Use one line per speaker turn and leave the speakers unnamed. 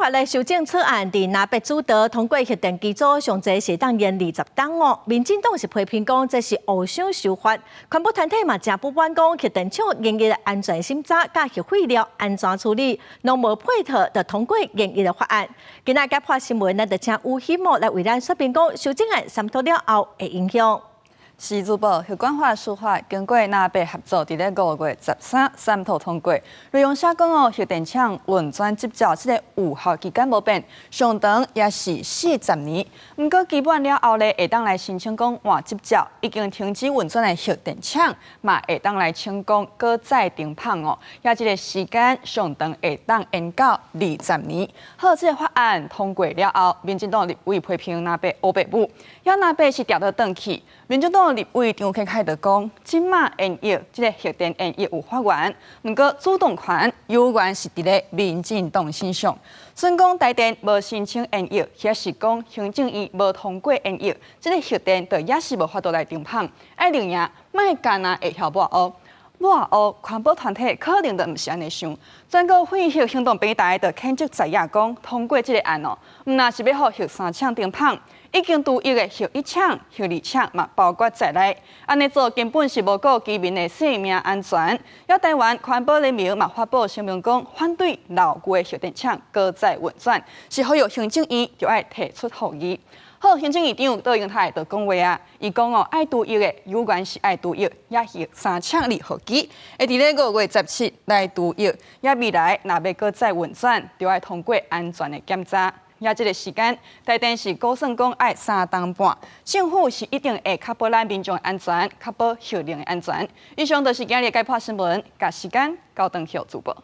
法的修正草案佇林北主導通過核電機組上濟是當延20冬哦。民進黨是批評講這是烏箱修法，環保團體嘛誠不滿講核電廠營業的安全審查佮核廢料安怎處理，攏無配套就通過研議的法案。今仔解破新聞，咱就請吳希莫來為咱說明講修正案三讀了後的影響。
是主播，核管法修法經過藍白合作，佇咧5月13三讀通過。內容寫講哦，核電廠運轉執照這个有效期間無變，上長也是40年。毋過期滿了後咧，會當來申請講換執照，已經停止運轉的核電廠嘛會當來請講閣再停麭哦。也這个時間上長會當延到20年。好，這个法案通過了後，民進黨立委批評藍白烏白舞，也藍白是調倒轉去。民進黨立委張啟楷就講，這馬延役，這个核電延役有法源，毋過主動權猶原是佇咧民進黨身上。雖講台電無申請延役，抑是講行政院無通過延役，這个核電就也是無法度來停麭。愛認贏，莫干焦會曉抹烏。抹烏，環保團體可能就毋是按呢想。全國廢核行動平台就譴責在野講通過這个案哦，毋但是欲予核三廠停麭，已經除役的核一廠、核二廠嘛包括在內，按呢做根本是無顧居民的性命安全。也台灣環保聯盟嘛發布聲明講，反對老舊的核電廠閣再運轉，是呼籲行政院著愛提出覆議。好，行政院長卓榮泰就講話啊，伊講哦，愛除役的猶原是愛除役，也核三廠二號機，會佇咧5月17來除役，也未來若欲閣再運轉，著愛通過安全的檢查。也這个時間，台電是估算講愛3冬半，政府是一定會確保咱民眾的安全，確保核能的安全。以上就是今日解破新聞，共時間交轉予主播。